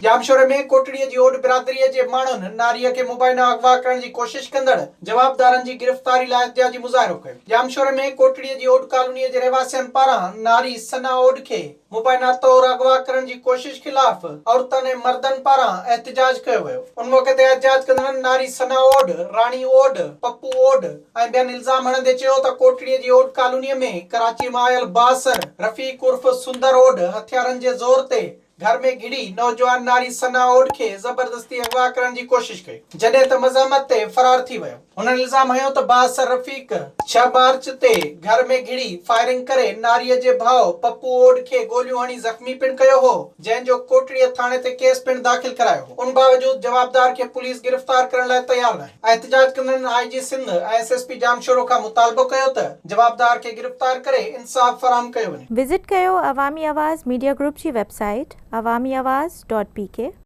ڄامشوري ۾ ڪوٽڙي جي اوڏ برادري جي ماڻهن ناريء کي مبينا اغوا ڪرڻ جي ڪوشش ڪندڙ جوابدارن جي گرفتاري لاء احتجاجي مظاهرو ڪيو. ڄامشوري ۾ ڪوٽڙي جي اوڏ ڪالوني جي رهواسين پاران ناري ثنا اوڏ کي مبينا طور اغوا ڪرڻ جي ڪوشش خلاف عورتن ۽ مردن پاران احتجاج ڪيو ويو. ان موقعي تي احتجاج ڪندڙن ناري ثنا اوڏ، راڻي اوڏ، پپو اوڏ ۽ ٻين الزام هڻندي چيو ته ڪوٽڙي جي اوڏ ڪالوني ۾ ڪراچي مان آيل بااثر رفيق عرف سندر اوڏ هٿيارن جي زور تي گهر ۾ گهڙي نوجوان ناري ثنا اوڏ کي زبردستي اغوا ڪرڻ جي ڪوشش ڪئي، جڏهن ته مزاحمت تي فرار ٿي ويو. هنن الزام هنيو ته بااثر رفيق ڇهه مارچ تي گهر ۾ گهڙي فائرنگ ڪري ناريء جي ڀاء پپو اوڏ کي گوليون هڻي زخمي پڻ ڪيو هو، جنهن جو ڪوٽڙيء ٿاڻي تي ڪيس پڻ داخل ڪرايو هو، ان باوجود جوابدار کي پوليس گرفتار ڪرڻ لاء تيار ناهي. احتجاج ڪندڙن I G Sindh ۽ S S P Jamshoro کان مطالبو ڪيو ته جوابدار کي گرفتار ڪري انصاف فراهم ڪيو وڃي. وزٽ ڪيو عوامي آواز ميڊيا گروپ جي website Awami Awaz dot P K.